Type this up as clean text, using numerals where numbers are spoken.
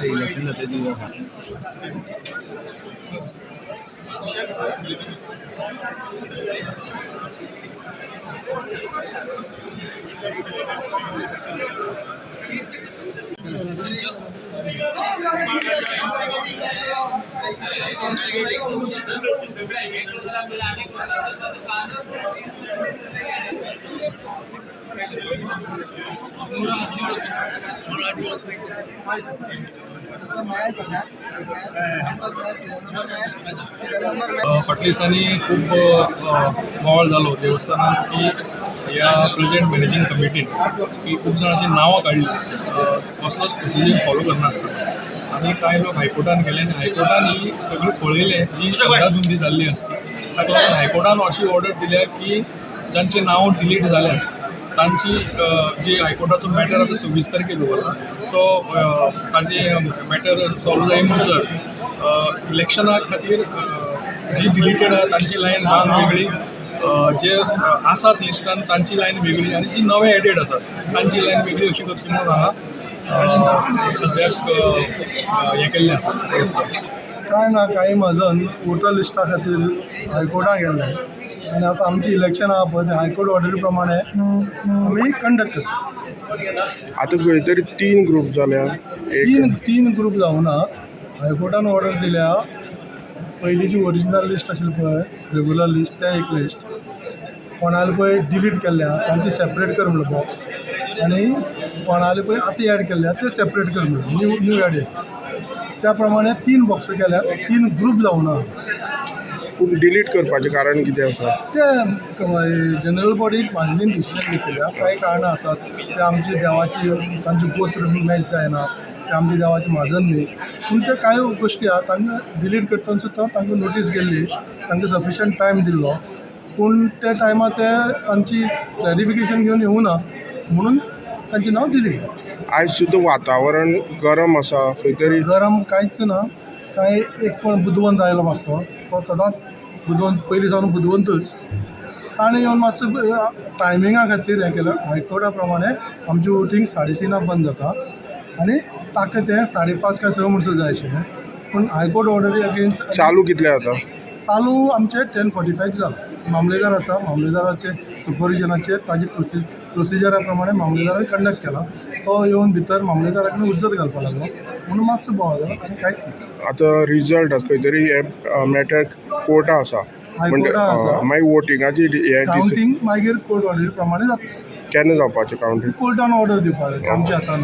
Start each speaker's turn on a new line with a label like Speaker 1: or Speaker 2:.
Speaker 1: Election जाता दिवस.
Speaker 2: फाटल्या दिसांनी खूब बोवाळ जालो देवस्थानात की ह्या प्रेजेंट मॅनेजींग कमिटीन की खूब जाणांची नांवां काडली कसलोच प्रोसिजर फॉलो करनासतना आनी कांय लोक हायकोर्टान गेले आनी हायकोर्टान ही सगळी पळयलें जी अंदाधुंदी जाल्ली आसता. ताका लागून हायकोर्टान अशी ऑर्डर दिल्या की जांची नांवां डिलीट जाल्यात तांची जी हायकोर्टाचो मॅटर आतां 26 तारखेर दवरला तो ताजे मॅटर सॉल्व जाय म्हणसर इलेक्शना खातीर जी डिलिटेड आहा तांची लायन रान वेगळी, जे आसात लिस्टान तांची लायन वेगळी आनी जी नवे एडेड आसात तांची लायन वेगळी अशी करची म्हणून हांगा सद्याक हें केल्लें आसा वेवस्था.
Speaker 3: काय ना, काही म्हाजन वोटर लिस्टा खातीर हायकोर्टाक गेल्ले आनी आतां आमची इलेक्शन आहा पळय, ते हायकोर्ट ऑर्डरी प्रमाणे आमी कंडक्ट करता.
Speaker 4: आतां खंय तरी तीन ग्रूप जाल्या एक.
Speaker 3: तीन तीन ग्रूप जावना. हायकोर्टान ऑर्डर दिल्या, पयलींची ओरिजिनल लिस्ट आशिल्ली पळय, रेगुलर लिस्ट, तें एक लिस्ट, कोणाले पळय डिलीट केल्ले आहा तांची सेपरेट कर म्हणलो बॉक्स, आनी कोणाले पळय आतां एड केल्ले आहा ते सेपरेट कर म्हणलो, न्यू न्यू एडेड. त्या प्रमाणे तीन बॉक्स केल्या, तीन ग्रूप जावना.
Speaker 4: पूण डिलीट करपाचें कारण कितें आसा?
Speaker 3: ते जनरल बॉडीक म्हाजनीन डिसिजन घेतिल्लें. कांय कारणां आसात, ते आमची देवाची तांची गोत्र मॅच जायना, ते आमच्या देवाची म्हाजन न्ही, पूण ते कांय गोश्टी आहा, तांकां डिलीट करतना सुद्दां तांकां नोटीस गेल्ली, तांकां सफिशंट टायम दिल्लो, पूण त्या टायमार ते तांची क्लॅरिफिकेशन घेवन येवना म्हणून तांचें नांव डिलीट जालें.
Speaker 4: आयज सुद्दां वातावरण गरम आसा खंय तरी.
Speaker 3: गरम कांयच ना. कांय एक कोण बुदवंत आयलो मातसो, तो सदांच बुदवंत, पयलीं सावन बुदवंतूच. ताणें येवन मातसो टायमिंगा खातीर हें केलें. हायकोर्टा प्रमाणे आमची वोटींग 3:30 बंद जाता आनी ताका तें 5:30 काय 6 म्हणसर जाय आशिल्लें, पूण हायकोर्ट ऑर्डरी अगेन्स्ट.
Speaker 4: चालू कितले जाता?
Speaker 3: चालू आमचें 10:45 जालां. मामलेदार आसा, मामलेदाराचे सुपरविजनाचेर ताजी प्रोसिजरा प्रमाणे मामलेदारान कंडक्ट केला. तो येवन भितर मामलेदारा कडेन हुज्जत घालपाक लागलो म्हणून मातसो बोवाळ जालो आनी कांयच ना.
Speaker 4: आतां रिजल्ट आसा खंय तरी, हे मॅटर कोर्टा आसा.
Speaker 3: हायकोर्टा आसा.
Speaker 4: मागीर वोटिंगाची हे
Speaker 3: कावंटींग मागीर कोर्ट ऑर्डरी प्रमाणे जातलें.
Speaker 4: केन्ना जावपाचें कावंटींग?
Speaker 3: कोर्टान ऑर्डर दिवपाक जाय, आमच्या हातान.